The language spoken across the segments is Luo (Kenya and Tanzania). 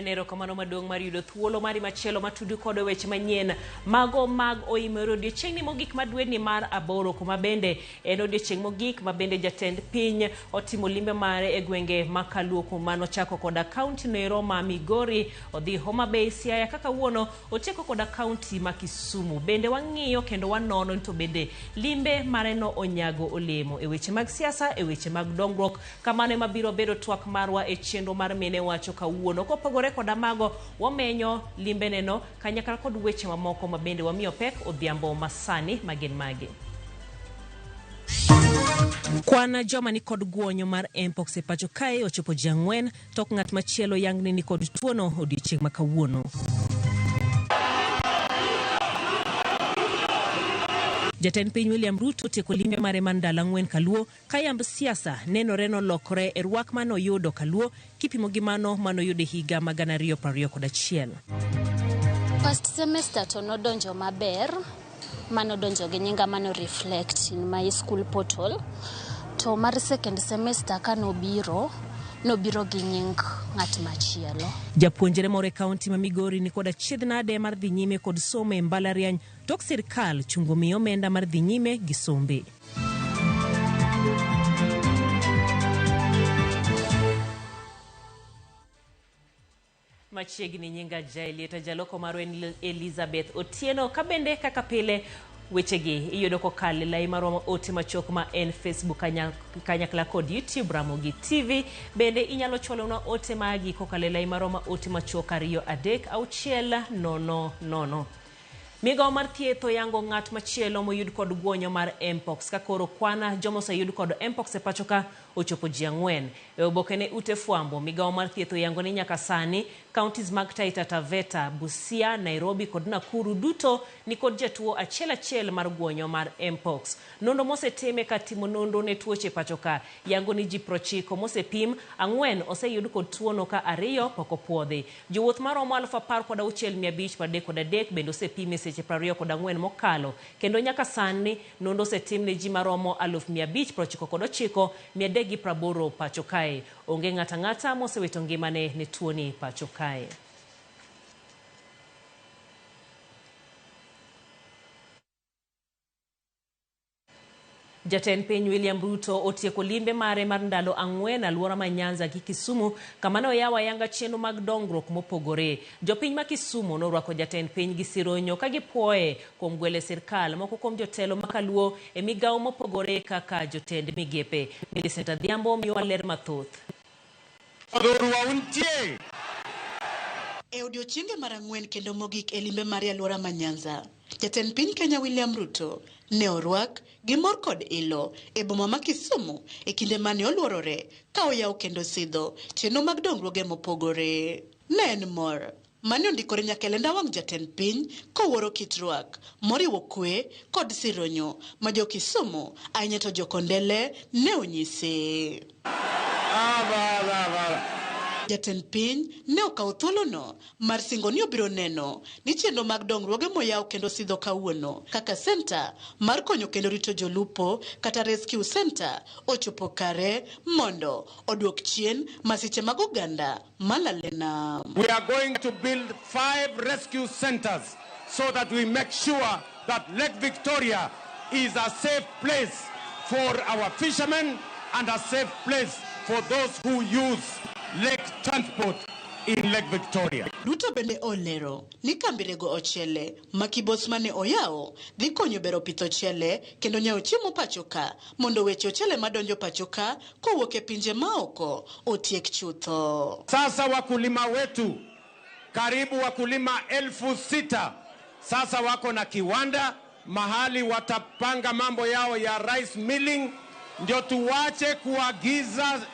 En erokamano maduong' mar yudo thuolo mari machielo matudo kod weche manyien mago mag oimore odiochieng'ni mogik ma dweni mar 8, kuma bende en odiochieng' mogik ma bende jatend piny otimo limbe mare e gwenge ma Kaluo, kuma nochako koda kaunti noero ma Migori, odhi Homa Bay, Siaya, kaka wuono otieko koda kaunti ma Kisumu. Bende wang'iyo kendo wanono to bende limbe mare no onyago olemo e weche mag siasa, e weche mag dongruok. Kamano ema biro bedo twak marwa e chenro mar Mine Wacho kawuono. Kopogore koda mago, wamenyo limbeneno kanyakla kod weche mamoko ma bende wamiyo pek odhiambo masani magin magi. Kwan joma ni kod guonyo mar Mpox e pacho kae ochopo ji 4, tok ng'at machielo yangni ni kod tuono odiochieng' ma kawuono. Jatend piny William Ruto otieko limbe mare mar ndalo 4 Kaluo, ka yamb siasa nenore nolokore e rwak mane oyudo Kaluo kipimo gi mano mane oyudo e higa ma 2021. First semester to nodonjo maber, manodonjo gi nyinga mano reflect in my school portal. To mar second semester kanobiro, nobiro gi nying ng'at machielo. Japuonjre moro e kaunti ma Migori ni kod achiedh nade mar dhi nyime kod somo e mbalariany tok sirkal chungo miyo omenda mar dhi nyime gi sombe. Machiegni nyinga Jaelieta, jaloko marwa en Elizabeth Otieno. Ka bende kaka pile wechegi iyudo kokalo e lai marwa ote machuok ma en Facebook kanyakla kod YouTube Ramogi TV. Bende inyalo chwalonwa ote magi kokalo e lai marwa ote machuok 2 3 6 0 0. Migawo mar thieth oyango ng'at machielo moyud kod guonyo mar Mpox, ka koro kwana joma oseyud kod Mpox e pacho ka ochopo ji 4. E oboke ne ute fwambo, migawo mar thieth oyango ni nyaka sani counties mag Taita Taveta, Busia, Nairobi kod Nakuru duto ni kod jatuo achiel achiel mar guonyo mar Mpox. Nonro mosetime ka timo nonro ne tuoche pacho ka yango ni ji 90 mosepim, 4 oseyud kod tuono ka 2 pok opuodhi. Jowuoth maromo 16,533 bende osepim e seche 24 mokalo, kendo nyaka sani nonro osetim ne ji maromo 599,380 pacho kae. Onge ng'ato ang'ata mosewito ngimane ne tuoni pacho kae. Jatend piny William Ruto otieko limbe mare mar ndalo 4 alwora ma Nyanza gi Kisumu, kama ne oyawo ayanga chenro mag dongruok mopogore. Jopiny ma Kisumu norwako jatend piny gi sironyo ka gipuoye kuom gwele sirkal moko kuom jotelo ma Kaluo e migawo mopogore kaka jotend migepe. Millicent Adhiambo miyowa ler mathoth. E odiochienge mar 4 kendo mogik e limbe mare alwora ma Nyanza, jatend piny Kenya William Ruto ne orwak gi mor kod ilo e boma ma Kisumu e kinde mane oluorore ka oyawo kendo sidho chenro mag dongruoge mopogore. Ne en mor mane ondikore nyaka e lenda wang' jatend piny kowuoro kit rwak moriwo kwe kod sironyo ma jo Kisumu ahinya to jo Kondele ne onyise. Jatend piny ne okawo thuolono mar singo ni obiro neno ni chenro mag dongruoge moyaw kendo sidho kawuono kaka senta mar konyo kendo rito jolupo kata rescue center ochopo kare mondo oduok chien masiche mag oganda malal e nam. We are going to build 5 rescue centers so that we make sure that Lake Victoria is a safe place for our fishermen and a safe place for those who use lake transport in Lake Victoria. Ruto bende olero ni kambi rego ochele ma Kibos mane oyawo dhi konyo bero pitho ochele kendo nyawo chiemo pacho ka mondo weche ochele madonjo pacho ka kowuok e pinje maoko otiek chutho. Sasa wakulima wetu karibu wakulima 6,000 sasa wako na kiwanda mahali watapanga mambo yao ya rice milling, ndio tuwache kuagiza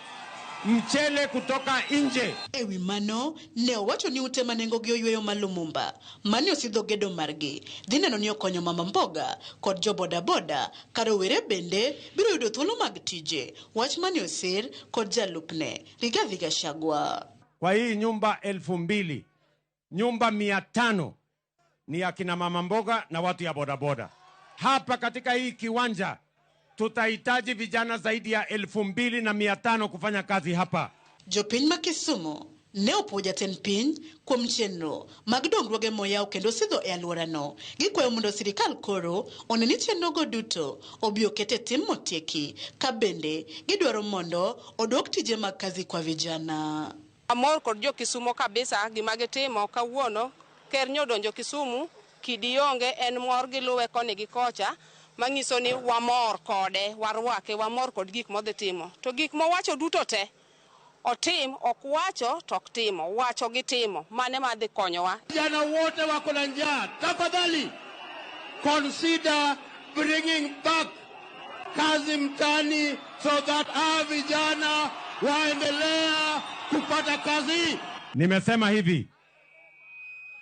mchele kutoka nje. Ewi mano ne owacho ni ute manengo gi oyweyo ma Lumumba mane osidho gedo margi dhi neno ni okonyo mama mboga kod jo bodaboda ka rowere bende biro yudo thuolo mag tije, wach mane osir kod jalupne Rigathi Gachagua. Kwa hii nyumba 2,000, nyumba 500 ni akina mama mboga na watu ya bodaboda. Hapa katika hii kiwanja tutahitaji vijana zaidi ya 2,500 kufanya kazi hapa. Jopiny ma Kisumu ne opuo jatend piny kuom chenro mag dongruoge moyaw kendo sidho e alworano. Gikwayo mondo sirikal koro one ni chenrogo duto obi oket e tim motieki, ka bende gidwaro mondo oduok tije mag kazi kwa vijana. Amor kod jo Kisumo kabisa gima gitimo kawuono. Ker nyodonjo Kisumu, kidi onge, en mor giluwe koni gi kocha, manyiso ni wamor kode, warwake, wamor kod gik modhi timo. To gik mowacho duto te otim, ok wacho to ok timo, wacho gi timo, mane madhi konyowa. Vijana wote wako na njaa, tafadhali consider bringing back kazi mtaani so that hawa vijana waendelea kupata kazi. Nimesema hivi,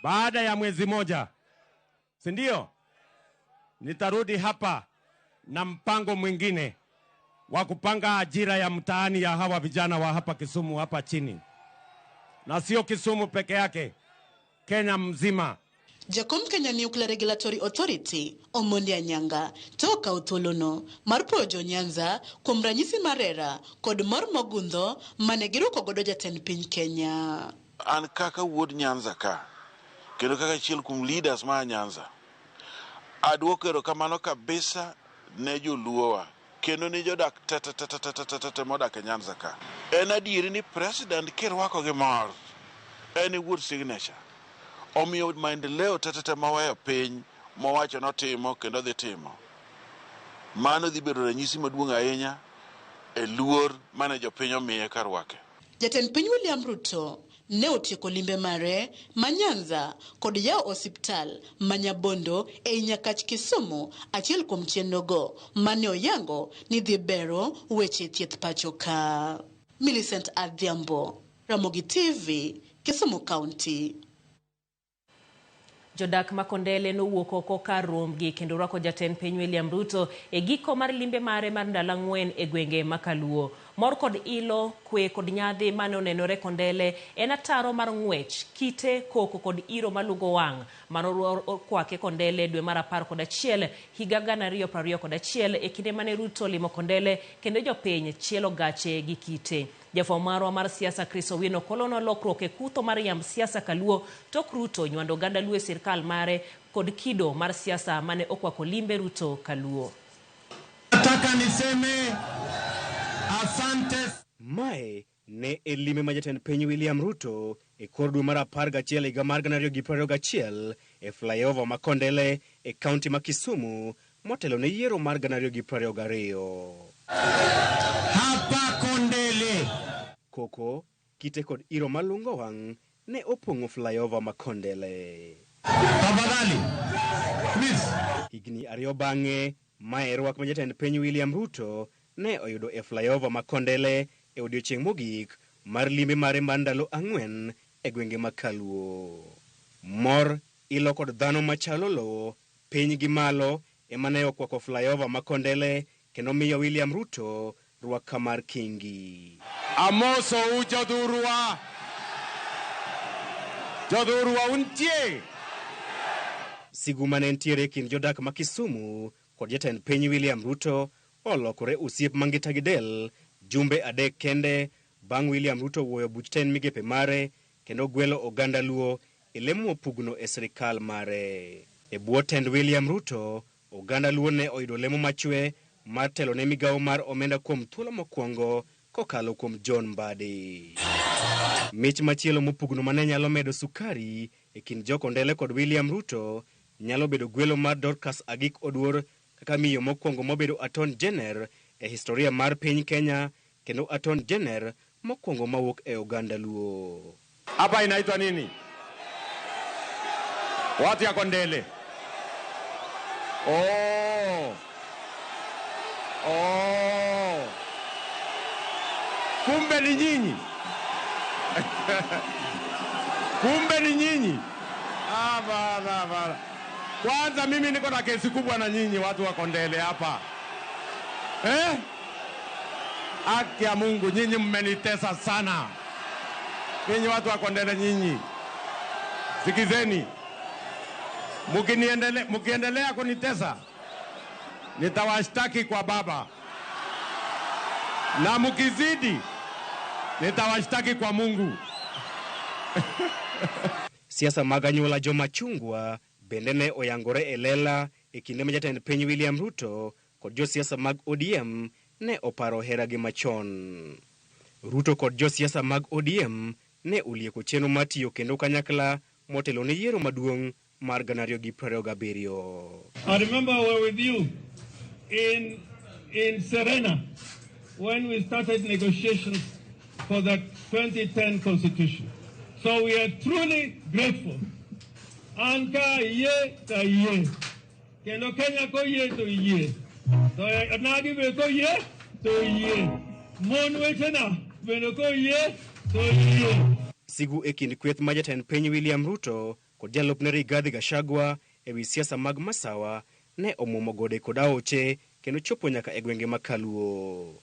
baada ya mwezi moja, si ndio? Nitarudi hapa na mpango mwingine wa kupanga ajira ya mtaani ya hawa vijana wa hapa Kisumu hapa chini. Na sio Kisumu peke yake, Kenya mzima. Jakom Kenya Nuclear Regulatory Authority Omondi Anyanga to okawo thuolono mar puoyo jo Nyanza kuom ranyisi mar hera kod mor mogundho mane girwako godo jatend piny Kenya. An kaka wuod Nyanza ka, kendo kaka achiel kuom leaders ma Nyanza, aduoko erokamano kabisa ne joluowa kendo ne jodak te te te te te te te te modak e Nyanza ka. En adieri ni president kirwako gi mor, en e wuod signature. Omiyo maendeleo te te te maweyo piny mowacho notimo kendo dhi timo. Mano dhi bedo ranyisi maduong' ahinya e luor mane jopiny omiye kar rwake. Jatend piny William Ruto ne otieko limbe mare ma Nyanza kod yawo osiptal ma Nyabondo ei Nyakach Kisumu, achiel kuom chenrogo mane oyango ni dhi bero weche thieth pacho ka. Millicent Adhiambo, Ramogi TV, Kisumu County. Jodak ma Kondele nowuok oko kar rombgi kendo rwako jatend piny William Ruto e giko mar limbe mare mar ndalo 4 e gwenge ma Kaluo. Mor kod ilo, kwe kod nyadhi mane onenore Kondele en ataro mar ng'wech, kite, koko kod iro malugo wang' mano okwake Kondele dwe mar 11 higa 2021 e kinde mane Ruto limo Kondele kendo jopiny chielo gache gi kite. Jafwambo marwa mar siasa Chris Owino kolono lokruok e kutho mar yamb siasa Kaluo tok Ruto nywando oganda Luo e sirkal mare kod kido mar siasa mane okwako limbe Ruto Kaluo. Nataka niseme asante. Mae ne en limbe ma jatend piny William Ruto e kor dwe mar 11 higa mar 2021 e flyover ma Kondele e kaunti ma Kisumu motelo ne yiero mar 2022. Hapa Kondele. Koko, kite kod iro malungo wang' ne opong'o flyover ma Kondele. Tafadhali, please. Higni 2 bang'e, mae rwak ma jatend piny William Ruto ne oyudo e flyover ma Kondele e odiochieng' mogik mar limbe mare mar ndalo 4 e gwenge ma Kaluo. Mor, ilo kod dhano machalo lowo, piny gi malo ema ne okwako flyover ma Kondele kendo miyo William Ruto rwak mar kingi. Amoso u jodhurwa. Jodhurwa untie. Sigu mane nitiere e kind jodak ma Kisumu kod jatend piny William Ruto olokore osiep mangita gi del jumbe 3 kende bang' William Ruto wuoyo buch tend migepe mare kendo gwelo oganda Luo e lemo mopugno e sirikal mare. E bwo tend William Ruto, oganda Luo ne oyudo lemo machwe mar telo ne migawo mar omenda kuom thuolo mokwongo kokalo kuom John Mbadi. Mich machielo mopugno mane nyalo medo sukari e kind jo Kondele kod William Ruto nyalo bedo gwelo mar Dorcas Agik Oduor kaka miyo mokwongo mobedo Attorney General e historia mar piny Kenya kendo Attorney General mokwongo mawuok e oganda Luo. Hapa inaitwa nini? Watu ya Kondele. Oh. Oh. Kumbe ni nyinyi. Kumbe ni nyinyi. Ah, bana, bana. Kwanza mimi niko na kesi kubwa na nyinyi watu wa Kondele hapa. Haki ya Mungu, nyinyi mmenitesa sana. Nyinyi watu wa Kondele nyinyi. Sikizeni. Mukiendelea kunitesa, nitawashtaki kwa baba. Na mukizidi, nitawashtaki kwa Mungu. Siasa mag anyuola jomachungwa bende ne oyangore e lela e kinde ma jatend piny William Ruto kod josiasa mag ODM ne oparo heragi machon. Ruto kod josiasa mag ODM ne olieko chenro mar tiyo kendo kanyakla motelo ne yiero maduong' mar 2027. I remember we were with you in Serena when we started negotiations for the 2010 constitution. So we are truly grateful. An ka yie to ayie. Kendo Kenya koyie to yie. To onagi be koyie to yie. Mon wetena bende koyie to yie. Sigu e kind kweth ma jatend piny William Ruto kod jalupne Rigathi Gachagua ewi siasa mag masawa ne omuomo gode kod aoche kendo chopo nyaka e gwenge ma Kaluo.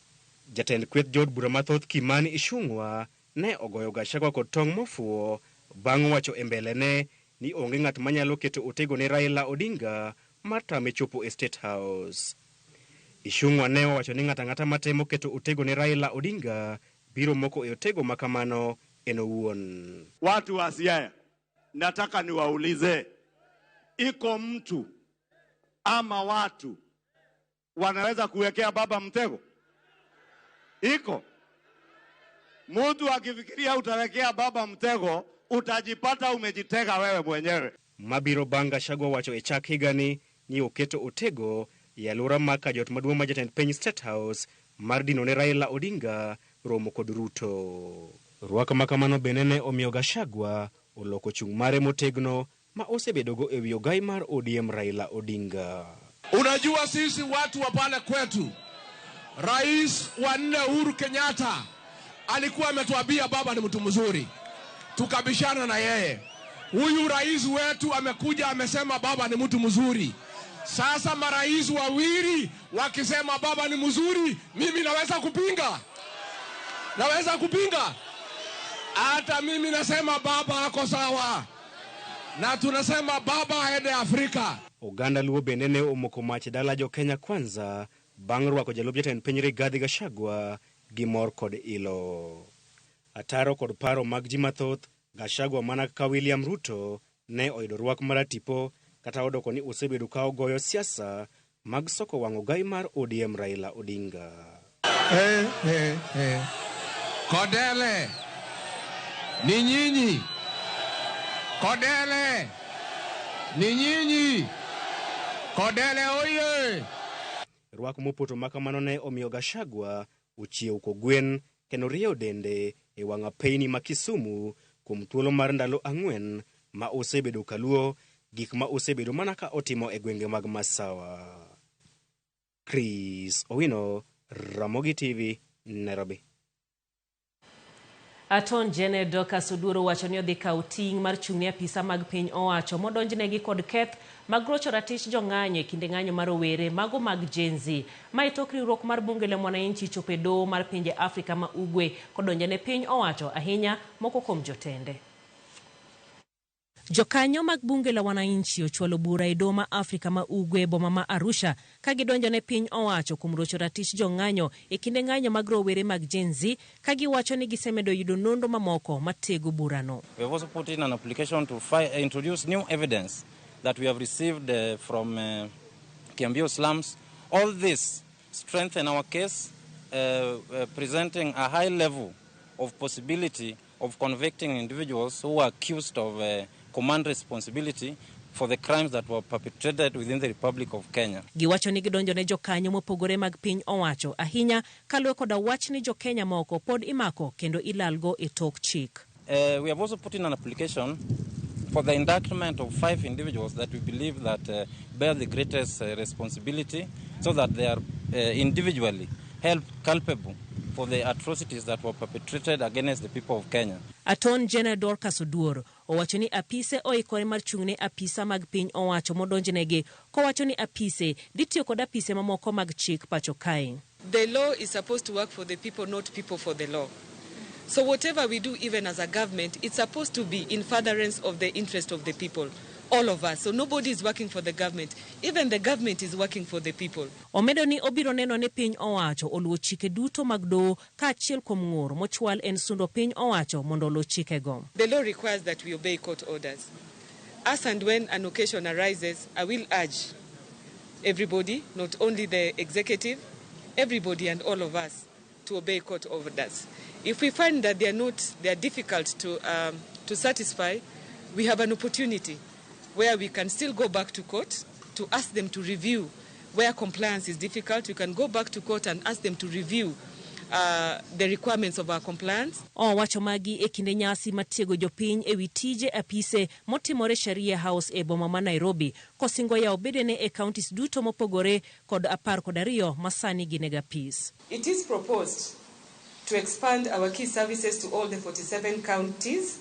Jatend kweth jood bura mathoth Kimani Ichung'wa ne ogoyo Gachagua kod tong' mofuwo bang' wacho e mbelene ni onge ng'at manyalo keto otego ne Raila Odinga mar tame chopo e State House. Ichung'wa ne owacho ni ng'ato ang'ata matemo keto otego ne Raila Odinga biro moko e otego ma kamano en owuon. Watu wa Siaya, nataka niwaulize, iko mtu ama watu wanaweza kuwekea baba mtego? Iko mtu akifikiria utawekea baba mtego, utajipata umejitega wewe mwenyewe. Mabiro bang' Gachagua wacho e chak higani ni oketo otego e alwora mar kajot maduong' ma jatend piny State House mar dino ne Raila Odinga romo kod Ruto. Rwak ma kamano bende ne omiyo Gachagua oloko chung' mare motegno ma osebedogo e wi ogai mar ODM Raila Odinga. Unajua sisi watu wa pale kwetu, Rais wa nne Uhuru Kenyatta alikuwa ametuambia baba ni mtu mzuri, tukabishana na yeye. Huyu rais wetu amekuja amesema baba ni mtu mzuri. Sasa marais wawili wakisema baba ni mzuri, mimi naweza kupinga? Naweza kupinga? Hata mimi nasema baba ako sawa, na tunasema baba aende Afrika. Oganda Luo bende ne omoko mach e dala jo Kenya Kwanza bang' rwako jalup jatend piny Rigathi Gachagua gi mor kod ilo. Ataro kod paro mag ji mathoth, Gachagua mana kaka William Ruto ne oyudo rwak maratipo kata odoko ni osebedo ka ogoyo siasa mag soko wang' ogai mar ODM Raila Odinga. Hey, hey, hey. Kodele ni nyinyi, Kodele ni nyinyi, Kodele oye! Rwak mopoto ma kamano ne omiyo Gachagua ochiew kogwen kendo rieyo dende e wang' apeyni ma Kisumu kuom thuolo mar ndalo ang'wen ma osebedo kaluo gik ma osebedo mana ka otimo e gwenge mag Masawa. Chris Owino, Ramogi TV, Nairobi. Aton Jene Dorcas Oduor wacho ni odhi kawo ting' mar chung' ne apisa mag piny owacho modonjnegi kod keth mag rocho ratich jong'anyo e kinde ng'anyo mar rowere mago mag Gen Z. Mae tok riwruok mar bunge la Mwananchi chopo e doho mar pinje Afrika ma Ugwe kodonjo ne piny owacho ahinya moko kuom jotende. Jokanyo mag bunge la Wananchi ochwalo bura e doho ma Afrika ma Ugwe boma ma Arusha ka gidonjo ne piny owacho kuom rocho ratich jong'anyo e kinde ng'anyo mag rowere mag Gen Z ka giwacho ni gisemedo yudo nonro mamoko matego burano. We have also put in an application to introduce new evidence that we have received from Kiambiu slums. All this strengthen our case, presenting a high level of possibility of convicting individuals who are accused of command responsibility for the crimes that were perpetrated within the Republic of Kenya. Giwacho ni gidonjo ne jokanyo mopogore mag piny owacho ahinya kaluwore koda wach ni jokenya moko pod imako kendo ilalgo e tok chik. We have also put in an application for the indictment of 5 individuals that we believe that bear the greatest responsibility so that they are individually held culpable for the atrocities that were perpetrated against the people of Kenya. Aton General Dorcas Oduor owacho ni apise oikore mar chung' ne apisa mag piny owacho modonjnegi kowacho ni apise dhi tiyo kod apise mamoko mag chik pacho kae. The law is supposed to work for the people, not people for the law. So whatever we do, even as a government, it's supposed to be in furtherance of the interest of the people. all of us. So nobody is working for the government. Even the government is working for the people. Omedo ni obiro neno ni piny owacho oluwo chike duto mag doho kaachiel kuom ng'ur mochwal en sundo piny owacho mondo oluw chikego. The law requires that we obey court orders. As and when an occasion arises, I will urge everybody, not only the executive, everybody and all of us, to obey court orders. If we find that they are not, they are difficult to satisfy, we have an opportunity where we can still go back to court to ask them to review where compliance is difficult. We can go back to court and ask them to review the requirements of our compliance. Owacho magi e kinde nyasi matiego jopiny ewi tije apise motimore Sheria House e boma ma Nairobi, kosingo yawo bedene e counties duto mopogore kod 12 masani gin e apis. It is proposed to expand our key services to all the 47 counties,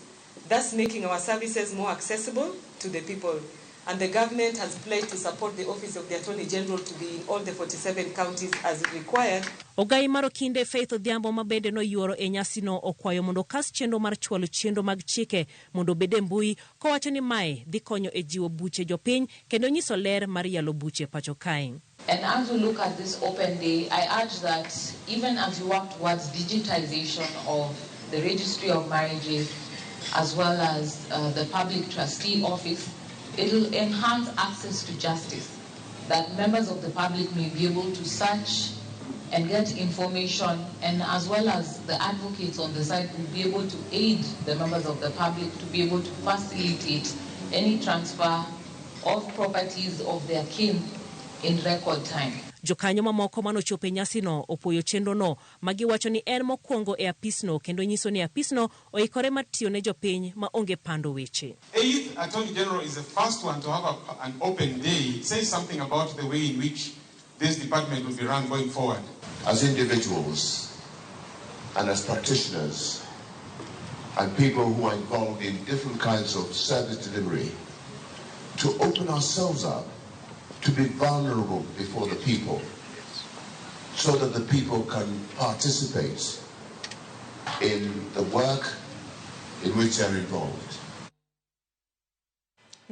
thus making our services more accessible to the people. And the government has pledged to support the Office of the Attorney General to be in all the 47 counties as required. Ogai mar okinde Faith Odhiambo ma bende noyuoro e nyasino okwayo mondo okas chenro mar chwalo chenro mag chike mondo obed e mbui, kowacho ni mae dhi konyo e jiwo buche jopiny kendo nyiso ler mar yalo buche pacho kae. And as we look at this open day, I urge that even as you work towards digitization of the Registry of Marriages, as well as the Public Trustee Office, it will enhance access to justice, that members of the public may be able to search and get information, and as well as the advocates on the side will be able to aid the members of the public to be able to facilitate any transfer of properties of their kin in record time. Jokanyo mamoko manochopo e nyasino opuoyo chenrono magiwacho ni en mokwongo e apisno kendo nyiso ni apisno oikore mar tiyo ne jopiny ma onge pando weche. Eighth Attorney General is the first one to have an open day. It says something about the way in which this department will be run going forward. As individuals and as practitioners and people who are involved in different kinds of service delivery, to open ourselves up to be vulnerable before the people so that the people can participate in the work in which they're involved.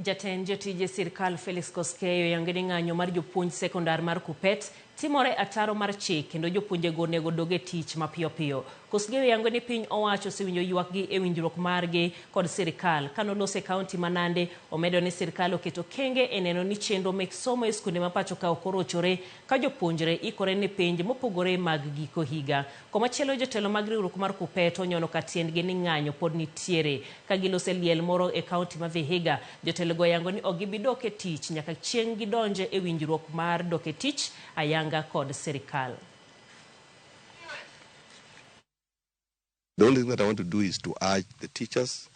Jatend jotije sirkal Felix Koskei oyango ni ng'anyo mar jopuonj sekondar mar Kuppet timore ataro mar chik kendo jopuonjego onego dog e tich mapiyo piyo. Koskei oyango ni piny owacho osewinjo ywakgi e winjruok margi kod sirkal. Kanoloso e kaunti ma Nandi, omedo ni sirkal oketo kenge e neno ni chenro mek somo e skunde ma pacho ka ok orochore ka jopuonjre ikore ne penj mopogore mag giko higa. Komachielo, jotelo mag riwruok mar Kuppet onyono ka tiendgi ni ng'anyo pod nitiere. Ka giloso e liel moro e kaunti ma Vihiga, jotelo go yango ni ok gibi dok e tich nyaka chieng' gidonje e winjruok mar dok e tich ayanga kod sirkal. The only thing that I want to do is to urge the teachers,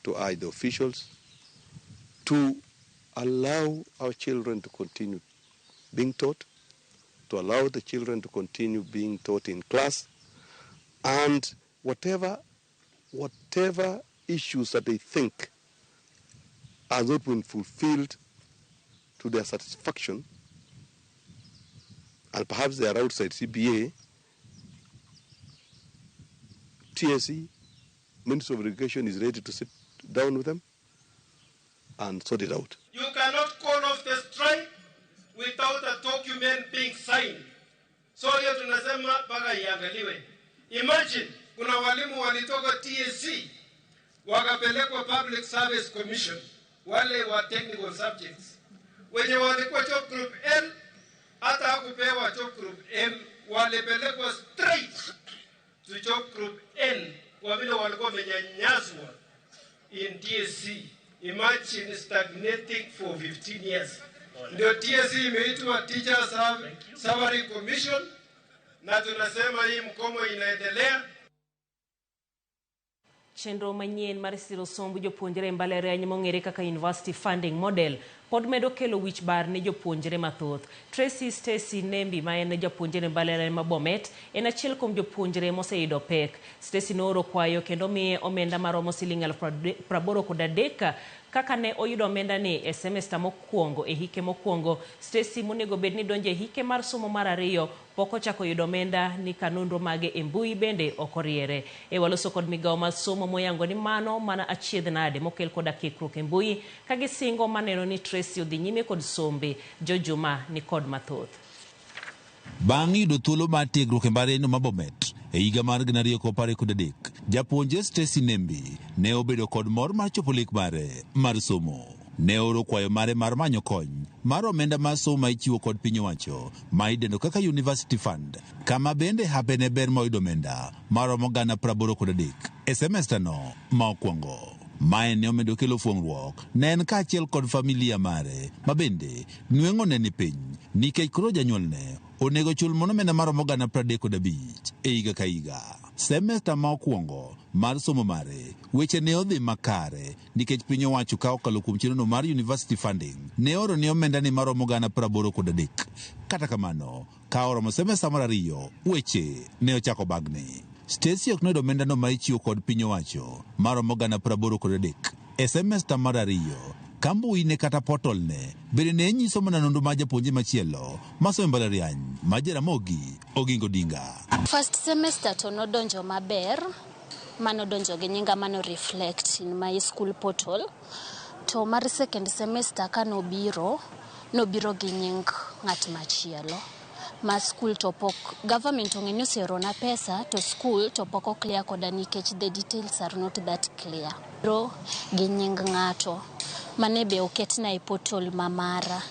to urge the officials, to allow our children to continue being taught, to allow the children to continue being taught in class, and whatever issues that they think are not been fulfilled to their satisfaction, and perhaps they are outside CBA, TSC, Ministry of Education is ready to sit down with them and sort it out. You cannot call off the strike without a document being signed. So hiyo tunasema mpaka iangaliwe. Imagine kuna walimu walitoka TSC wakapelekwa Public Service Commission, wale wa technical subjects. Wenye walikuwa job group N hata hakupewa job group M, walipelekwa straight to job group N kwa vile walikuwa wamenyanyaswa in TSC. Imagine stagnating for 15 years. Ndio TSC imeitwa Teacher Salary Commission, na tunasema hii mkomo inaendelea. Chenro manyien mar siro somb jopuonjre e mbalariany mong'ere kaka University Funding Model pod medo kelo wich bar ne jopuonjre mathoth. Tracy Stacy Nembi ma en japuonjre mbalariany ma Bomet en achiel kuom jopuonjre moseyudo pek. Stacy nooro kwayo kendo miye omenda maromo siling 83,000 kaka ne oyudo omenda ni e semesta mokwongo e hike mokwongo. Stacy monego bed ni donjo e hike mar somo mar ariyo pok ochako yudo omenda ni ka nonro mage e mbui bende ok oriere. E waloso kod migawo mar somo moyango ni mano mana achiedh nade mokel koda kikruok e mbui ka gisingo maneno ni Tracy odhi nyime kod sombe. Jojuma ni kod mathoth. Bang' yudo thuolo mar tiegruok e mbalariany ma Bomet e higa mar 2013, japuonjre Stacy Nembi ne obedo kod mor mar chopo lek mare mar somo. Ne ooro kwayo mare mar manyo kony mar omenda mar somo ma ichiwo kod piny owacho ma idendo kaka University Fund, kama bende hape ne ber ma oyudo omenda maromo 83,000 e semesta no ma okwongo. Mae ne omedo kelo fuong'ruok ne en kaachiel kod familia mare ma bende nweng'o ne ni piny nikech koro janyuolne onego chul mana omenda maromo 35,000 e higa ka higa. Semesta ma okwongo mar somo mare weche ne odhi makare nikech piny owacho ka okalo kuom chenrono mar University Funding ne oro ne omenda ni maromo 83,000. Kata kamano, ka oromo semesta mar ariyo, weche ne ochako bagni. Stacy ok noyudo omendano ma ichiwo kod piny owacho maromo 83,000 e semesta mar ariyo. Ka mbui ne kata portal ne bende ne nyiso mana nonro mar japuonjre machielo masomo e mbalariany ma Jaramogi Oginga Odinga. First semester to nodonjo maber, manodonjo gi nyinga mano reflect in my school portal. To mar second semester kanobiro, nobiro gi nying ng'at machielo. Ma school to pok, government ong'e ni oseorona pesa to school to pok o clear koda nikech the details are not that clear. Biro gi nying ng'ato mane be oketna e portal ma mara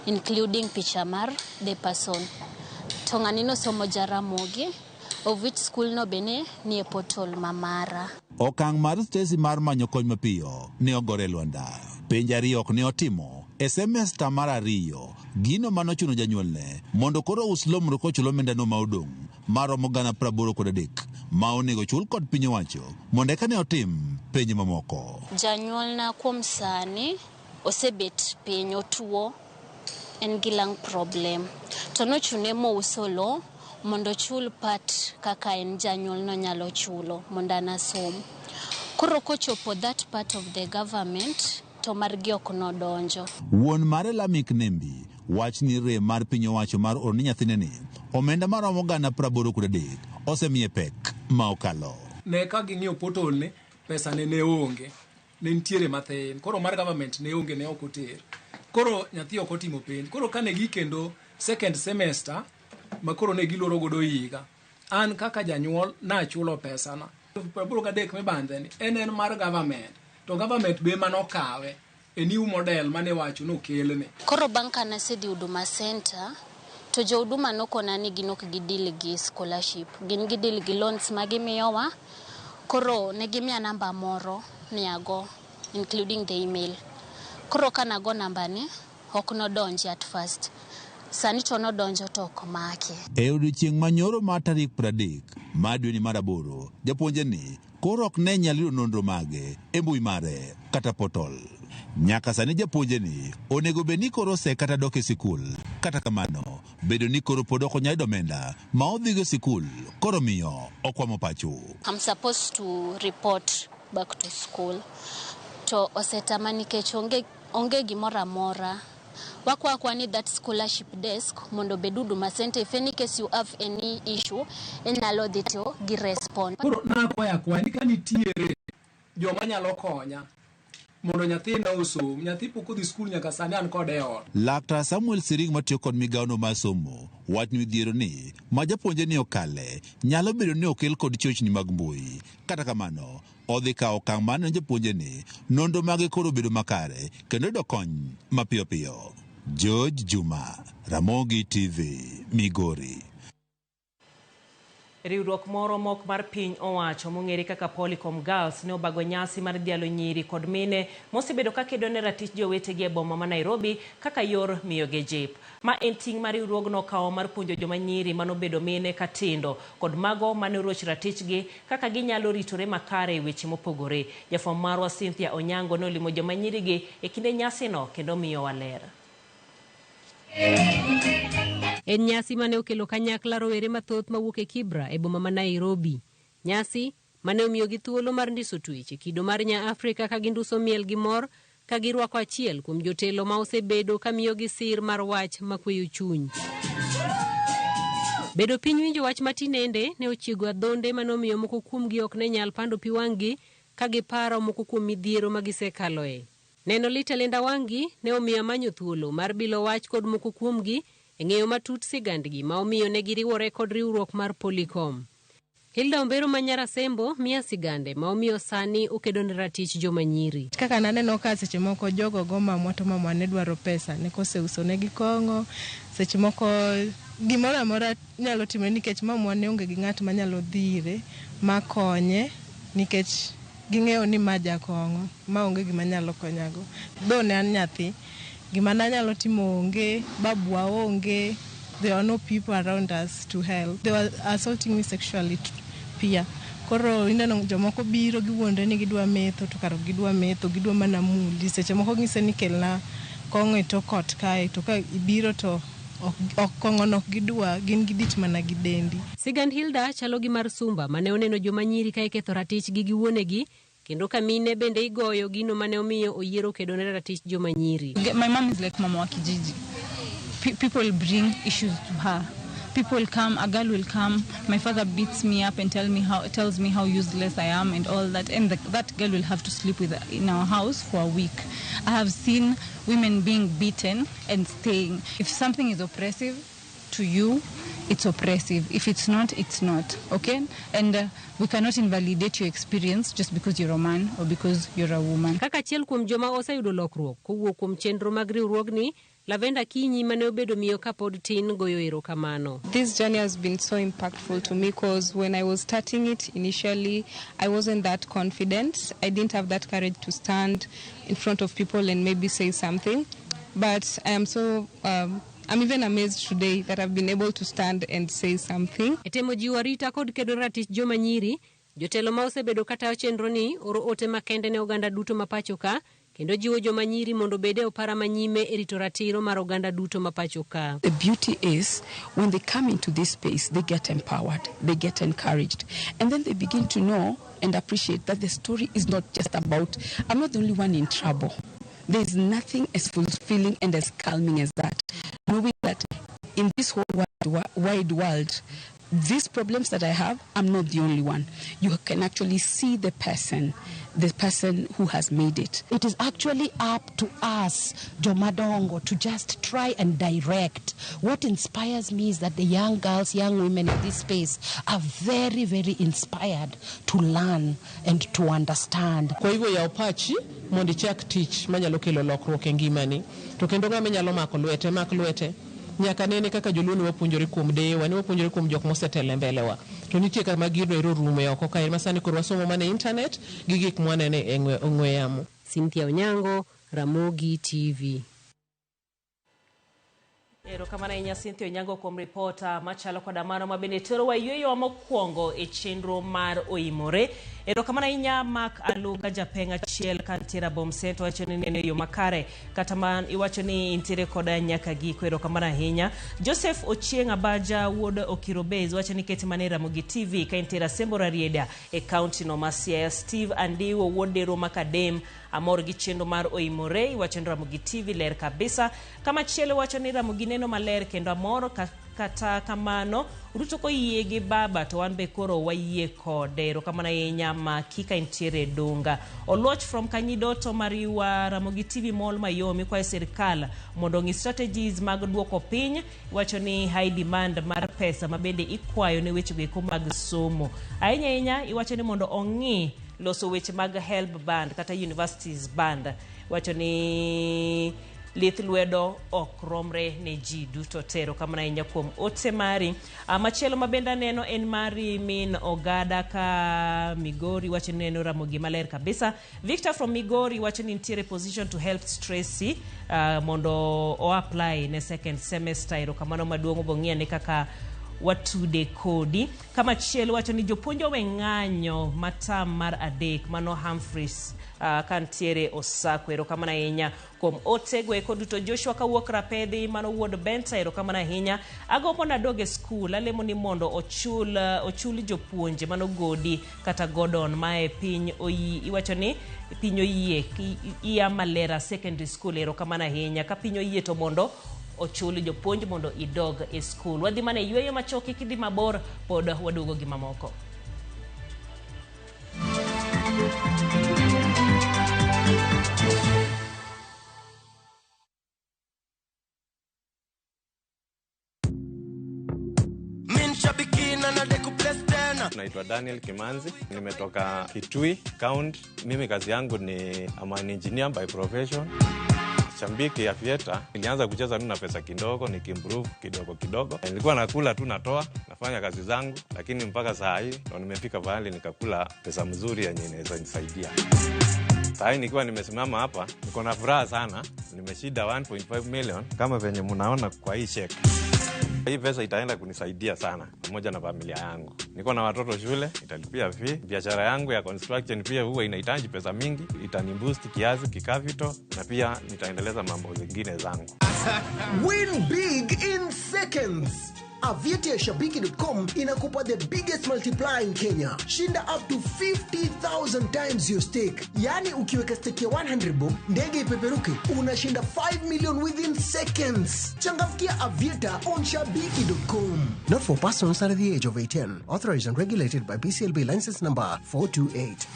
including picha mar the person. To ng'ani nosomo Jaramogi of which school no be ne nie portal ma mara. Okang' mar Stacy mar manyo kony mapiyo ne ogore e lwanda. Penj ariyo ok ne otimo e semesta mar ariyo, gino manochuno janyuolne mondo koro us lo mondo kochul omendano ma odong' maromo 83,000 ma onego chul kod piny owacho mondo eka ne otim penj mamoko. Janyuolna kuom sani osebet piny otuo, en gi lung problem. To nochune mouso lo mondo ochul part kaka en janyuol nonyalo chulo mondo an asom. Koro kochopo that part of the government to margi ok nodonjo. Wuon mare Lamik Nembi wach ni rem mar piny owacho mar oro ne nyathine ni omenda maromo 83,000 osemiye pek ma okalo. Ne ka ging'iyo portal ni pesa ne ne onge, ne nitiere mathin. Koro mar government ne onge, ne ok oter. Koro nyathi ok otimo penj. Koro kane gi kendo second semester ma koro ne giloro godo higa, an kaka janyuol nachulo pesana. 83 mibandhe ni en mar government, to government be manokawe e new model mane wacho nokelne. Koro bang' ka nasedhi Huduma Center, to jo Huduma nokona ni gin ok gidil gi scholarship, gin gidil gi loans ma gimiyowa. Koro ne gimiya namba moro ni ago, including the email. Koro kanago namba ni, ok nodonji at first. Sani to nodonjo to ok make. E odiechieng' manyoro mar tarik 30 mar dweni mar aboro, japuonje ni koro ok ne nyal yudo nonro mage e mbui mare kata portal. Nyaka sani japuonje ni onego bed ni koro ose kata dok e sikul. Kata kamano, bedo ni koro pod ok onyal yudo omenda ma odhigo e sikul koro miyo okwamo pacho. I'm supposed to report back to school. To osetama nikech onge gimoro amora. Wakwa akwa ni that scholarship desk mondo obed Huduma Center. If any case you have any issue, inyalo dhi to gi respond. Koro nakwayo akwaya ni ka nitiere joma nyalo konya mondo nyathina osom. Nyathi pok odhi skul nyaka sani an kode e ot. Laktar Samuel Siring matiyo kod migawono mar somo wach midhiero ni ma japuonjre ni okale nyalo bedo ni okel kod chochni mag mbui. Kata kamano, odhi kawo okang' mar neno japuonjre ni nonro mage koro obedo makare kendo yudo kony mapiyo piyo. George Juma, Ramogi TV, Migori. Riwruok moro mok mar piny owacho mong'ere kaka Polycom Girls ne obago nyasi mar dhialo nyiri kod mine mosebedo kakedo ne ratich jowetegi e boma ma Nairobi kaka yor miyogi jip. Ma en ting' ma riwruogno okawo mar puonjo joma nyiri manobedo mine katindo kod mago mane oroch ratichgi kaka ginyalo ritore makare e weche mopogore. Jafwambo marwa Cynthia Onyango ne olimo joma nyirigi e kinde nyasino kendo miyowa ler. En nyasi mane okelo kanyakla rowere mathoth mawuok e Kibra e boma ma Nairobi. Nyasi mane omiyogi thuolo mar ndiso twech e kido mar nya Afrika ka ginduso miel gi mor ka girwako achiel kuom jotelo ma osebedo ka miyogi sir mar wach makweyo chuny. Bedo piny winjo wach matinende ne ochiego adhonde mane omiyo moko kuomgi ok ne nyal pando pi wang'gi ka giparo moko kuom midhiero ma gisekaloe. Neno lit e lenda wang'gi ne omiyo amanyo thuolo mar bilo wach kod moko kuomgi e ng'eyo matut sigandgi ma omiyo ne giriwore kod riwruok mar Polycom. Hilda Ombero ma nyar Asembo miya sigande ma omiyo sani okedo ne ratich joma nyiri. Kaka naneno ka seche moko jogo go mamwa to mamwa ne dwaro pesa ne koseuso negi kong'o, seche moko gimoro amora nyalo timore nikech mamwa ne onge gi ng'at manyalo dhi ire makonye nikech ging'eyo ni ma jakong'o ma onge gima nyalo konyago. Though ne an nyathi, gima nanyalo timo onge, babwa onge, there were no people around us to help. They were assaulting me sexually pia. Koro ineno jomoko biro giwuondre ni gidwa metho to kara ok gidwa metho, gidwa mana muli. Seche moko ging'ise ni kelna kong'o e tok ot kae to ka ibiro to ok kong'ono ok gidwa, gin gidich mana gi dendi. Sigand Hilda chalo gi mar Sumba mane oneno joma nyiri ka iketho ratichgi gi wuonegi kendo ka mine bende igoyo gino mane omiyo oyiero kedo ne ratich joma nyiri. My mom is like mama wa kijiji. People bring issues to her. People come, a girl will come, my father beats me up and tells me how useless I am and all that, and that girl will have to sleep with in our house for a week. I have seen women being beaten and staying. If something is oppressive to you, it's oppressive. If it's not, it's not, okay? And we cannot invalidate your experience just because you're a man or because you're a woman. Kaka achiel kuom joma oseyudo lokruok kowuok kuom chenro mag riwruogni, Lavenda Kinyi mane obedo miyo kapod tin goyo erokamano. This journey has been so impactful to me because when I was starting it initially, I wasn't that confident. I didn't have that courage to stand in front of people and maybe say something. But I am so, I'm even amazed today that I've been able to stand and say something. E temo jiwo arita kod kedo ratich joma nyiri, jotelo ma osebedo katayo chenro ni oro ote makende ne oganda duto ma pacho ka kendo jiwo joma nyiri mondo obed e opara manyime e rito ratiro mar oganda duto ma pacho ka. The beauty is when they come into this space, they get empowered, they get encouraged, and then they begin to know and appreciate that the story is not just about, I'm not the only one in trouble. There's nothing as fulfilling and as calming as that. Knowing that in this whole wide world, these problems that I have, I'm not the only one. You can actually see the person who has made it. It is actually up to us, Jomadongo, to just try and direct. What inspires me is that the young girls, young women in this space are very, very inspired to learn and to understand. Kwa hivyo yaw pachi mondo ichak tich manyalo kelo lokruok e ngimani to kendo ng'ama inyalo mako lwete mak lwete nyaka nene kaka joluo ne wapuonjore kuom deyewa ne wapuonjore kuom jok mosetelo e mbelewa to nitie kama gino ero rume oko kae ma sani koro wasomo mana e internet gi gik mwanene e ong'we yamo. Cynthia Onyango, Ramogi TV. Erokamano ahinya Cynthia Onyango kuom ripota machalo koda mano ma bende terowa yueyowa mokwongo e chenro mar oimore. Erokamano ahinya Mark Aluga japeng' achiel kantiere Abom Center wacho ni neno e yo makare kata man iwacho ni intiere koda nyaka giko. Erokamano ahinya. Joseph Ochieng' Abaja wuod Okiro Base wacho ni ket mana e Ramogi TV ka intiere Asembo Rarieda e kaunti no ma Siaya. Steve Andiwo wuod Dero Makadem amor gi chenro mar oimore iwacho ni Ramogi TV ler kabisa. Kamachielo wacho ni Ramogi neno maler kendo amor kata kamano Ruto koyie gi baba to wan be koro wayie kode. Erokamano ahinya Maki ka intiere Dunga. Oluoch from Kanyidoto Mariwa Ramogi TV mol mayom ikwayo sirikal mondo ong'i strategies mag duoko piny iwacho ni high demand mar pesa ma bende ikwayo ne weche goeko mag somo. Ahinya ahinya iwacho ni mondo ong'i loso weche mag HELB band kata universities band. Iwacho ni Lith lwedo ok romre ne ji duto te. Erokamano ahinya kuom ote mari. Machielo ma bende aneno en mari min Ogada ka Migori wacho ni neno Ramogi maler kabisa. Victor from Migori wacho ni nitiere position to help Tracy mondo o apply ne second semester. Erokamano maduong' obong'iya ne kaka watude kodi. Kamachielo wacho ni jopuonj owe ng'anyo matam mar 3 mano Humphreys kantiere Osako. Erokamano ahinya kuom otego eko duto. Joshua kawuok Rapedhi mano wuod Benta, erokamano ahinya. Agombo nadog e skul, alemo ni mondo ochul jopuonje mano Godi kata Gordon mae piny oyi, iwacho ni piny oyie iya Malera Secondary School. Erokamano ahinya. Ka piny oyie to mondo ochul jopuonj mondo idog e skul. Wadhi mana e yweyo machoki kidhi mabor pod waduogo gi mamoko. Naitwa Daniel Kimanzi, nimetoka Kitui County. Mimi kazi yangu ni I'm an engineer by profession. Shambiki ya Aviator, nilianza kucheza mimi na pesa kidogo, nikimprove kidogo kidogo. Nilikuwa nakula tu natoa, nafanya kazi zangu, lakini mpaka saa hii ndo nimefika pahali nikakula pesa mzuri yenye inaweza nisaidia. Saa hii nikiwa nimesimama hapa, niko na furaha sana. Nimeshinda 1.5 million kama venye mnaona kwa hii check. Hii pesa itaenda kunisaidia sana pamoja na familia yangu. Niko na watoto shule, italipia fee. Biashara yangu ya construction pia huwa inahitaji pesa mingi, itaniboost kiasi kikapito na pia nitaendeleza mambo zingine zangu. Win big in seconds. Aviator Shabiki.com inakupa the biggest multiplier in Kenya. Shinda up to 50,000 times your stake. Yani ukiweka stake ya 100 bob, ndege ipeperuke, unashinda 5 million within seconds. Changamkia Aviator on Shabiki.com. Not for persons under the age of 18. Authorized and regulated by BCLB license number 428.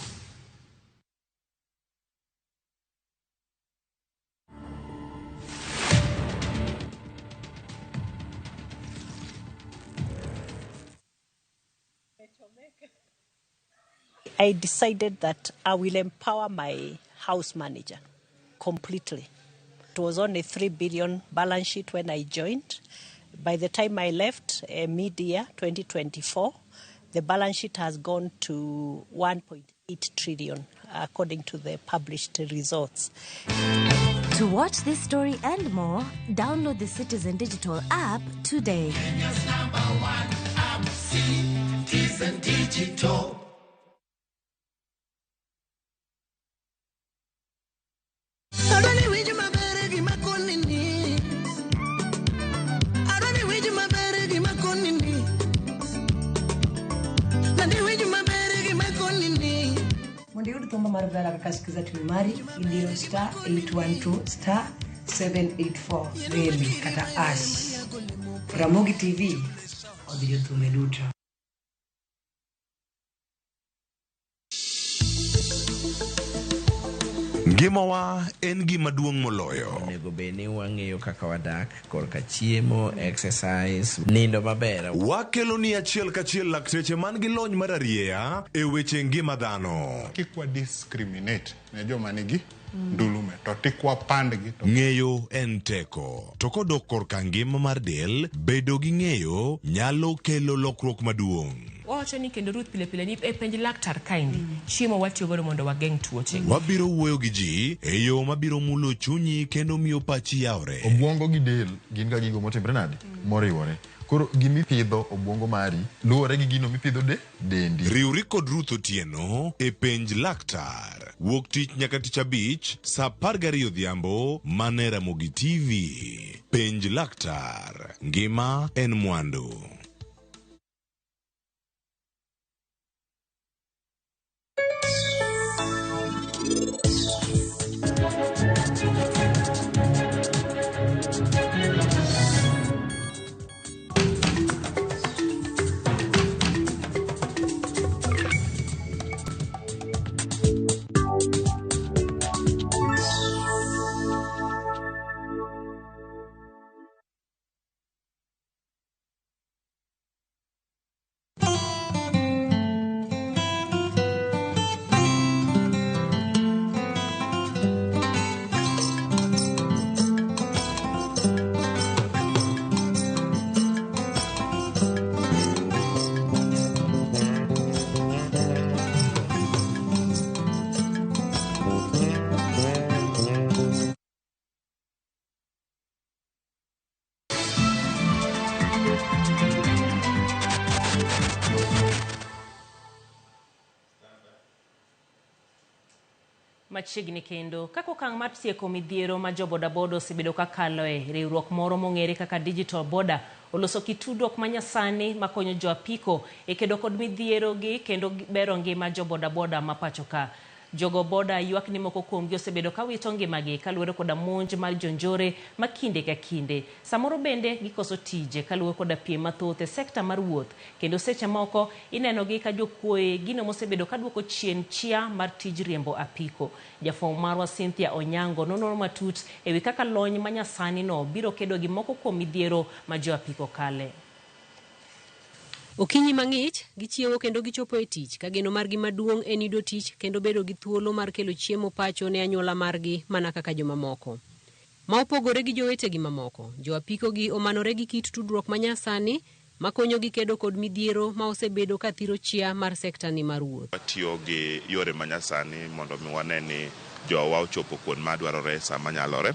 I decided that I will empower my house manager completely. It was on a 3 billion balance sheet when I joined. By the time I left, mid-year 2024, the balance sheet has gone to 1.8 trillion, according to the published results. To watch this story and more, download the Citizen Digital app today. Kenya's number one app, Citizen Digital. Mondo iyud thumba mar Vera kaka Skiza Tune mari, idiro star 812 star 784 reli kata ash. Ramogi TV odhi jothumbe duto. Ngimawa en gima duong' moloyo. Onego bed ni wang'eyo kaka wadak korka chiemo, exercise, nindo maber. Wakelo ni achiel kachiel lakteche man gi lony mar arieya e weche ngima dhano. Kik wa discriminate ne joma nigi ndulume to tik wapandgi. Ng'eyo en teko. To kodok korka ngima mar del, bedo gi ng'eyo nyalo kelo lokruok maduong'. Wawacho ni kendo Ruth pile pile ni e penj laktar kaendi chiemo watiyo godo mondo wageng' tuoche. Wabiro wuoyo gi ji e yo mabiro mulo chunyi kendo miyo pachi yawre. Obwongo gi del gin ga gigo motimre nade? Moriwore. Koro gimipidho obwongo mari luwore gi gino mipidho dendi. Riwri kod Ruth Otieno e penj laktar. Wuok tich nyaka tich abich saa 12 odhiambo mana e Ramogi TV. Penj laktar. Ngima en mwandu. Machiegni kendo, kaka okang' mar tieko midhiero ma jo bodaboda osebedo ka kaloe, riwruok moro mong'ere kaka Digital Boda oloso kit tudruok manyasani makonyo jo apiko e kedo kod midhiero gi kendo bero ngima jo bodaboda ma pacho ka. Jogo boda ywak ni moko kuomgi osebedo ka wito ngimagi kaluwore koda monj mar jonjore ma kinde ka kinde. Samoro bende gikoso tije kaluwore koda piem mathoth e sekta mar wuoth kendo seche moko inenogi ka jokuoye gino mosebedo ka duoko chien chia mar tij riembo apiko. Jafwambo marwa Cynthia Onyango nonono matut ewi kaka lony manyasani no biro kedo gi moko kuom midhiero ma jo apiko kale. Okinyi mang'ich, gichiewo kendo gichopo e tich ka geno margi maduong' en yudo tich kendo bedo gi thuolo mar kelo chiemo pacho ne anyuola margi mana kaka jomamoko. Ma opogore gi jowetegi mamoko, jo apiko gi omanore gi kit tudruok manyasani makonyogi kedo kod midhiero ma osebedo ka thiro chia mar sekta ni mar wuoth. Watiyo gi yore manyasani mondo mi wane ni jowa ochopo kuond madwarore sama nyalore,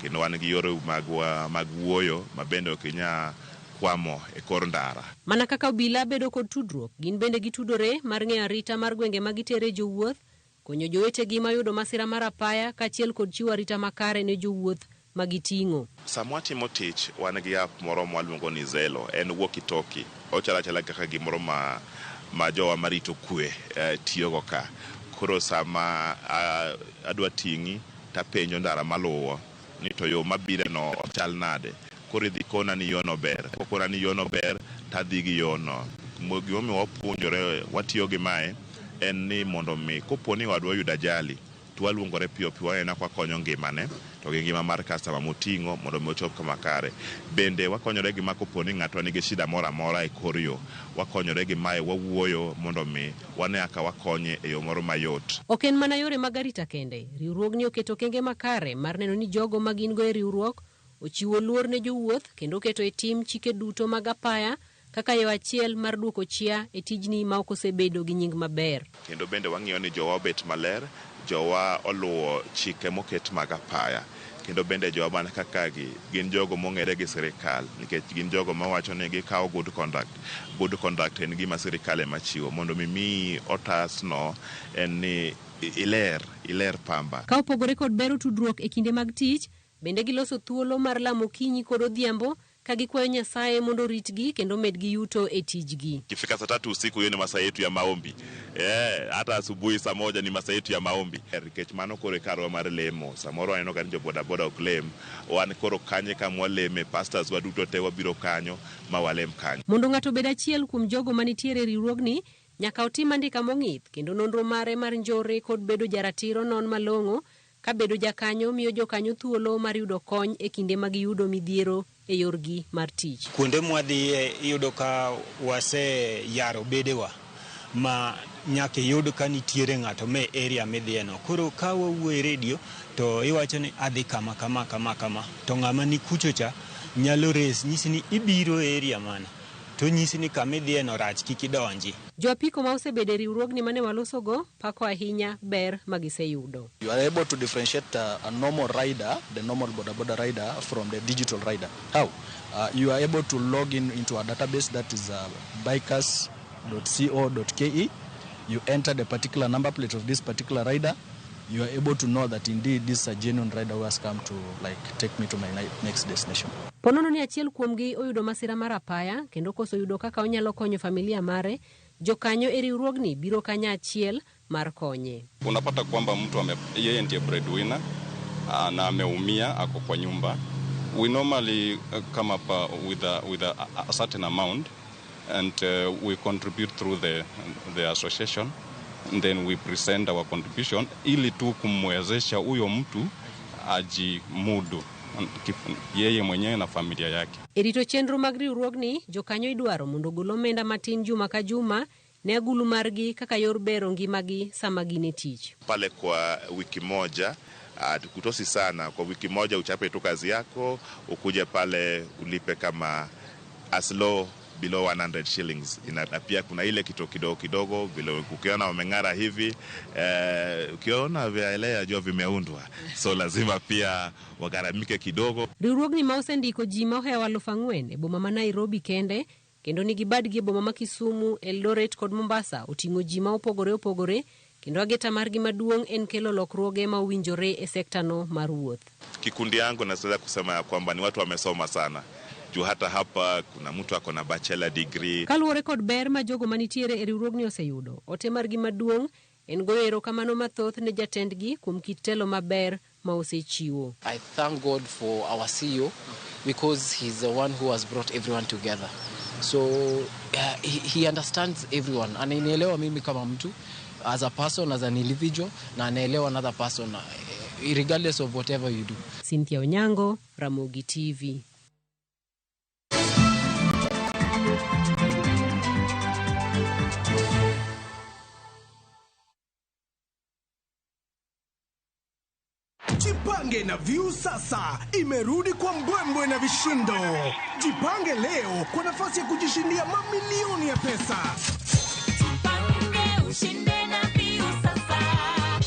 kendo wan gi yore magwa mag wuoyo ma bende ok inyal kwamo e kor ndara. Mana kaka obila bedo kod tudruok, gin bende gitudore mar ng'eyo arita mar gwenge ma gitere jowuoth, konyo jowetegi mayudo masira mar apaya kaachiel kod chiwo arita makare ne jowuoth ma giting'o. Sama watimo tich, wan gi app moro mwaluongo ni Zello, en walkie talkie. Ochalo achala kaka gimoro ma jowa marito kwe tiyogo ka. Koro sama adwa ting'i tapenjo ndara maluwo ni to yo mabire no ochal nade. Koro idhi kona ni yono ber. Kokona ni yono ber, tadhi gi yono. Gimomiyo wapuonjore watiyo gi mae en ni mondo mi kopo ni wadwa yudo ajali to waluongore piyo piyo waneno ka wakonyo ngimane to gi ngima mar customer moting'o mondo mi ochop kama kare. Bende wakonyore gi ma kopo ni ng'atwa nigi shida moro amora e kor yo, wakonyore gi mae wawuoyo mondo mi wane kaka wakonye e yo moro mayot. Ok en mana yore mag arita kende, riwruogni oketo okenge makare mar neno ni jogo ma gin go e riwruok ochiwo luor ne jowuoth kendo oketo e tim chike duto mag apaya kaka yo achiel mar duoko chia e tijni ma ok osebedo gi nying maber. Kendo bende wang'iyo ni jowa obet maler, jowa oluwo chike moket mag apaya. Kendo bende jowa man kaka gi gin jogo mong'ere gi sirikal nikech gin jogo mawacho ni gikawo good conduct. Good conduct en gima sirikal ema chiwo mondo mi miyi otasno en ni iler pamba. Ka opogore kod bero tudruok e kinde mag tich, bende giloso thuolo mar lamo okinyi kod odhiambo ka gikwayo Nyasaye mondo oritgi kendo medgi yuto e tijgi. Ikifika saa 3 usiku hiyo ni masaa yetu ya maombi. Hata asubuhi saa 1 ni masaa yetu ya maombi. Nikech mano koro e karwa mar lemo. Samoro aneno ka ni jo bodaboda ok lem. Wan koro kanye kama waleme, pastors waduto te wabiro kanyo ma walem kanyo. Mondo ng'ato obed achiel kuom jogo manitiere e riwruogni, nyaka otim andika mong'ith kendo nonro mare mar njore kod bedo jaratiro non malong'o ka bedo jakanyo miyo jokanyo thuolo mar yudo kony e kinde ma giyudo midhiero e yorgi mar tich. Kuonde mwadhiye iyudo ka waseyaro bedewa ma nyaka iyud ka nitiere ng'ato me area midhiyeno. Koro ka wawuoyo e redio to iwacho ni adhi kama kama kama kama, to ng'ama ni kucho cha nyalo res nyisi ni ibiro e area mana, to nyisi ni kama idhiyeno rach kik idonji. Jo apiko ma osebedo e riwruogni mane walosogo pako ahinya ber ma giseyudo. You are able to differentiate a normal rider, the normal boda boda rider from the digital rider. How? You are able to log in into a database that is bikers.co.ke. You enter the particular number plate of this particular rider. You are able to know that indeed this is a genuine rider who has come to take me to my next destination. Ponono ni achiel kuomgi oyudo masira mar apaya kendo koso yudo kaka onyalo konyo familia mare, jokanyo e riwruogni biro kanya achiel mar konye. Unapata kwamba mtu yeye ndiye breadwinner na ameumia, ako kwa nyumba. We normally come up with a certain amount and we contribute through the association. And then we present our contribution ili tu kumwezesha huyo mtu ajimudu yeye mwenyewe na familia yake. E rito chenro mag riwruogni, jokanyo idwaro mondo ogol omenda matin juma ka juma ne agulu margi kaka yor bero ngimagi sama gin e tich. Pale kwa wiki moja, tukutosi sana. Kwa wiki moja uchape tu kazi yako, ukuje pale ulipe kama as low below 100 shillings. Na pia kuna ile kitu kidogo kidogo vile ukiona wameng'ara hivi, ukiona vyaelea jua vimeundwa, so lazima pia wagharamike kidogo. Riwruogni ma osendiko ji ma ohewo 4,000 e boma ma Nairobi kende kendo nigi badgi e boma ma Kisumu, Eldoret kod Mombasa oting'o ji ma opogore opogore Kendo ageta margi maduong' en kelo lokruoge ma owinjore e sektano mar wuoth. Kikundi yangu naweza kusema ya kwamba ni watu wamesoma sana juu hata hapa kuna mtu ako na bachelor degree. Kaluwore kod ber ma jogo manitiere e riwruogni oseyudo, ote margi maduong' en goyo erokamano mathoth ne jatendgi kuom kit telo maber ma osechiwo. I thank God for our CEO because he's the one who has brought everyone together. So he understands everyone. Ananielewa mimi kama mtu, as a person, as an individual, na anaelewa another person, regardless of whatever you do. Cynthia Onyango, Ramogi TV. Jipange na Viusasa imerudi kwa mbwembwe na vishindo. Jipange leo kwa nafasi ya kujishindia mamilioni ya pesa. Jipange ushinde na Viusasa.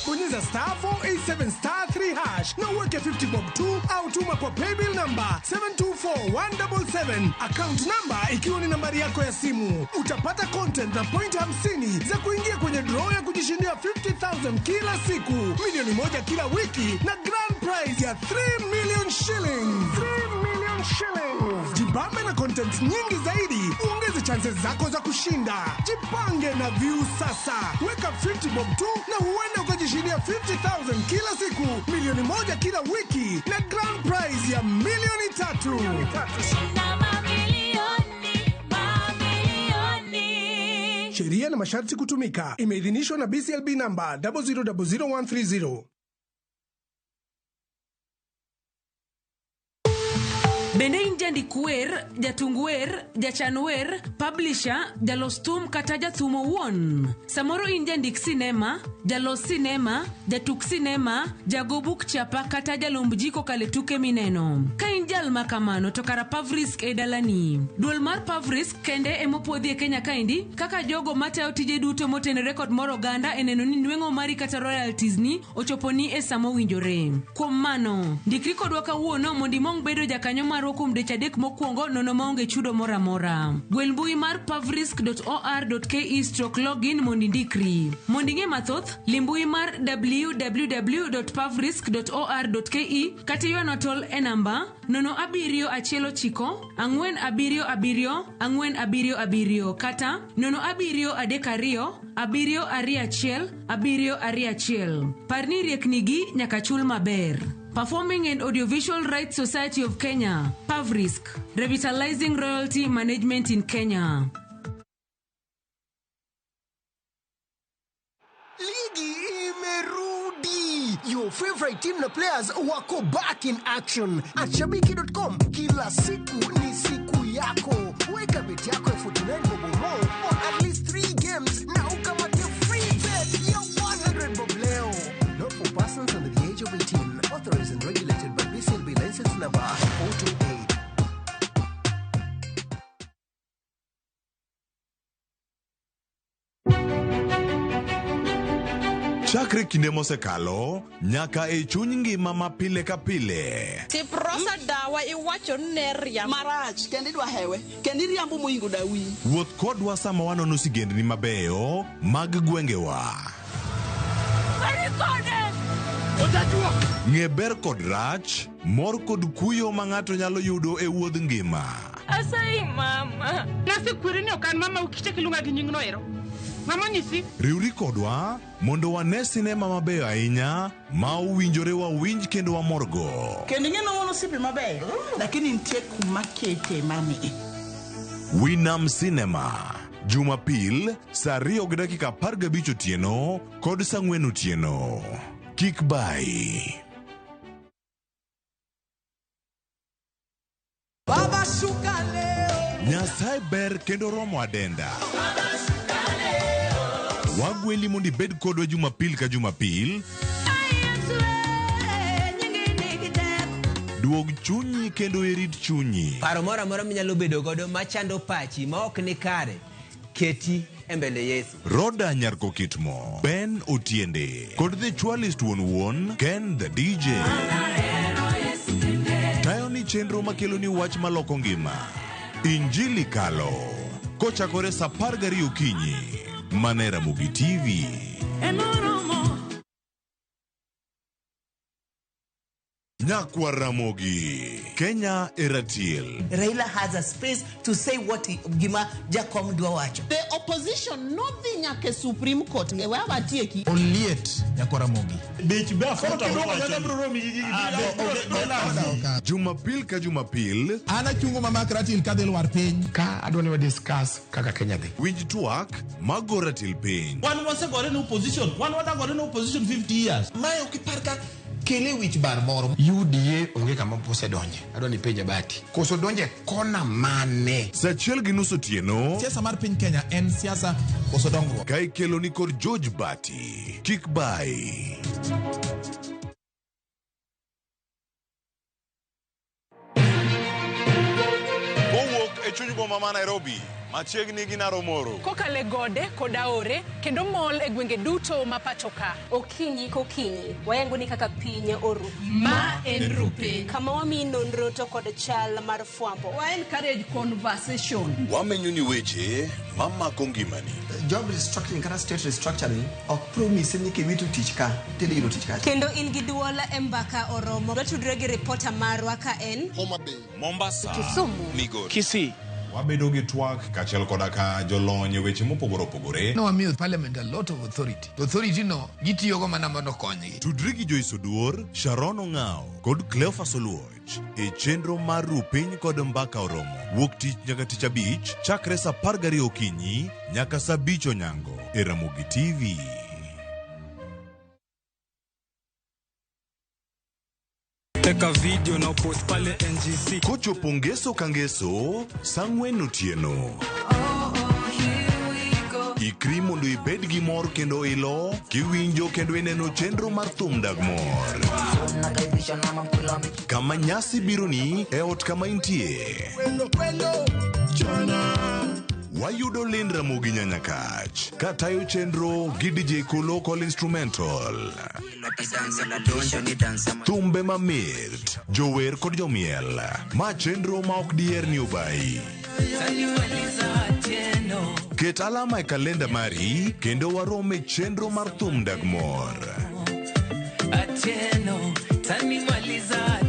Bonyeza star 487 star 3 hash na uweke 50 bob 2 au tuma kwa paybill number 724177, account number ikiwa ni nambari yako ya simu. Utapata content na point 50 za kuingia kwenye draw ya kujishindia 50,000 kila siku, milioni 1 kila wiki na grand prize ya 3 million shillings. 3 million shillings. Jibambe na content nyingi zaidi, uongeze chances zako za kushinda. Jipange na Viusasa. Weka 50 bob 2 na huenda ukajishindia 50,000 kila siku, milioni 1 kila wiki na grand prize ya milioni 3. Shinda mamilioni, mamilioni. Sheria na masharti kutumika. Imeidhinishwa na BCLB number 0000130. Bende in jandik wer, jatung wer, jachan wer, publisher, jalos thum kata jathum owuon. Samoro in jandik sinema, jalos sinema, jatuk sinema, jago buk chapa kata jalomb ji kokalo e tuke mineno. Ka in jal ma kamano to kara Pavrisk e dalani. Duol mar Pavrisk kende emopuodhi e Kenya kaendi kaka jogo matayo tije duto motenore kod mor oganda e neno ni nweng'o mari kata royalties ni ochoponi e sama owinjore. Kuom mano, ndikri kodwa kawuono mondo imong bedo jakanyo marwa kuom dweche 3 mokwongo nono maonge chudo moro amora. Gwel mbui mar pavrisk.or.ke/login mondo indikri. Mondo ing'e mathoth, lim mbui mar www.pavrisk.or.ke kata ywana tol e namba 0719 477 477 kata 0732 721 721. Par ni rieknigi nyaka chul maber. Performing and Audiovisual Rights Society of Kenya, Pavrisk, revitalizing royalty management in Kenya. Ligi imerudi. Your favorite team na players wako back in action. At shabiki.com kila siku ni siku yako. Weka bet yako ya 49 bob or more on at least 3 games na ukamate free bet ya 100 bob leo. Not for persons under the age of 18. Authorized and regulated by BCLB license number 028. Chakre kinde mosekalo nyaka e chuny ngima ma pile ka pile. Siprosa dawa iwacho ni ne riambo. Marach kendo idwa hewe kendo iriambo moingo dawi. Wuoth kodwa sama wanono sigendni mabeyo mag gwengewa. Ng'e ber kod rach, mor kod kuyo ma ng'ato nyalo yudo e wuodh ngima. Asayi mama. Nasekweri ni ok an mama ukichak iluonga gi nyingno ero. Mama onyisi. Riwri kodwa mondo wane sinema mabeyo ahinya ma owinjore wawinj kendo wamorgo. Kendo ing'e ni wan osiepe mabeyo, lakini nitie kuma kete mami. Winam Cinema, Jumapil saa 2:15 otieno kod saa 4 otieno. Kik bayi. Baba shuka leo. Nyasaye ber kendo romo adenda. Wagweli mondo ibed kodwa Jumapil ka Jumapil. Duog chunyi kendo irit chunyi. Paro moro amora minyalo bedo godo machando pachi ma ok ni kare, keti e mbele Yesu. Roda Nyarko Kitmo, Ben Otiende, kod The Chwalist wuon wuon, Ken the DJ. Tayo ni chenro makelo ni wach maloko ngima. Injili Kalo. Kochakore saa 12 okinyi. Mana e Ramogi TV. Emoro Nyakwa Ramogi. Kenya e ratil. Raila has a space to say what he, gima Jakom dwa wacho. The opposition nodhi nyaka e Supreme Court. E wa watieki. Oliet nyakwa Ramogi. Bech be Jumapil ka Jumapil. An achungo mamak ratil kadhi lwar piny. Ka adwa ni wa discuss kaka Kenya dhi. Winj twak mago ratil piny. Wan wasegore ne opposition, wan wadagore ne opposition 50 years. Mae ok ipar ka kele wich bar moro. UDA onge kama osedonje. Adwa ni penja Bati. Koso donje kona mane? Saa achiel gi nus otieno. Siasa mar piny Kenya en siasa koso dongruok. Ka ikelo ni kod George Bati. Kik bai. Kowuok e chuny boma ma Nairobi, machiegni gi Naromoro. Kokalo e gode kod aore kendo mol e gwenge duto ma pacho ka. Okinyi kokinyi, wayango ni kaka piny oru. Ma en Rupiny. Kama wamiyi nonro to kod chal mar fwambo. Wa encourage conversation. Wamenyo ni weche mamako ngimani. Job restructuring kata state restructuring ok promise ni kiwito tich ka tidhi yudo tich kacha. Kendo in gi duol e mbaka oromo. Watudre gi ripota marwa ka en Homa Bay, Mombasa, Kisumu, Migori, Kisii. Wabedo gi twak kaachiel koda ka jolony e weche mopogore opogore. Nowamiyo parliament a lot of authority. Authority no gitiyogo mana mondo okonygi. Tudri gi Joyce Oduor, Sharon Ong'ao kod Cleophas Oluoch e chenro mar Rupiny kod Mbaka Oromo. Wuok tich nyaka tich abich chakre saa 12 okinyi nyaka saa 5 onyango e Ramogi TV. Teka video na post pale NGC. Kochopo ngeso ka ngeso saa 4 otieno. Ikri mondo ibed gi mor kendo ilo kiwinjo kendo ineno chenro mar thum dag mor. Kama nyasi bironi e ot kama intie. Wayudo lind Ramogi Nyanyakach katayo chenro gi DJ Kolo Call Instrumental. Thumbe mamit, jower kod jomiel. Ma chenro ma ok diher ni obayi. Ket alama e kalenda mari kendo warom e chenro mar thum dag mor. Atieno, tanimaliza.